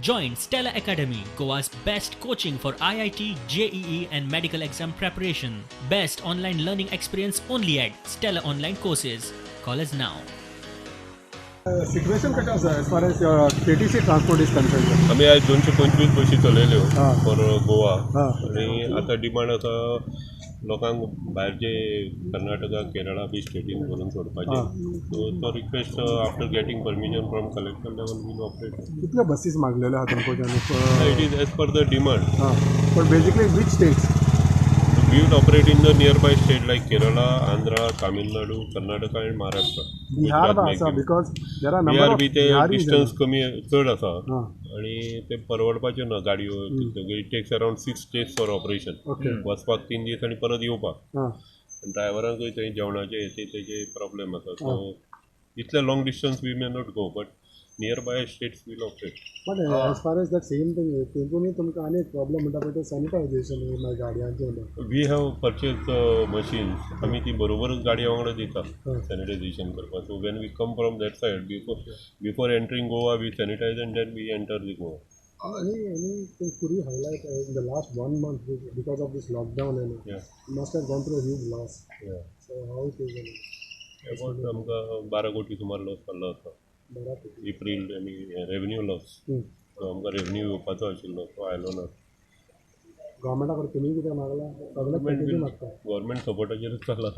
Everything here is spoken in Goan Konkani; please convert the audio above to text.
Join Stella Academy, Goa's best coaching for IIT, JEE, and medical exam preparation. Best online learning experience only at Stella Online Courses. Call us now. Situation कशें आसा as far as KTC transport is concerned? आमी आयज 225 बशी चलयल्यो फॉर गोवा. आनी आतां डिमांड आसा लोकांक भायरचे, कर्नाटका, केरळा बी स्टेटीन व्हरून सोडपाचे. सो तो request, after getting permission from collector level, we'll operate. कितल्यो बसीस मागलेल्यो आहा तुमकां? It is as per the demand. हां, पण basically which states? We will operate in the nearby state like Kerala, Andhra, Tamil Nadu, Karnataka and Maharashtra. Bihar आसा, because there are Bihar number B ते डिस्टन्स कमी चड आसा हां आणि ते परवडपाच्यो ना गाडयो. It takes around 6 days for operation. वचपाक 3 दीस आनी परत येवपाक. ड्रायव्हरांकूय थंय जेवणाचे ते तेजे प्रॉब्लेम आसा. सो इतले long distance we may not go, but nearby states we'll operate. But as far as that same thing, तेतूनय तुमकां आनी एक प्रॉब्लम म्हणटा पळय, ते सॅनिटायझेशन मागीर गाडयांचें. We have purchase machines. आमी ती बरोबरच गाडये वांगडा दिता सॅनिटायझेशन करपाक. So when we come from that side, before entering Goa, we sanitize and then we enter the Goa. Any could you highlight in the last one month, because of this lockdown and you must have gone through a huge loss? So how it is? About आमकां 12 कोटी सुमार लॉस जाल्लो आसा. बरा कोटी. एप्रील आनी रेवन्यू लॉस. सो आमकां रेवन्यू येवपाचो आशिल्लो, तो आयलो ना. गव्हर्मेंटा कडेन तुमी कितें मागलां? सगळें पॅकेजूय मागता. गव्हर्मेंट सपोर्टाचेरूच चल्ला.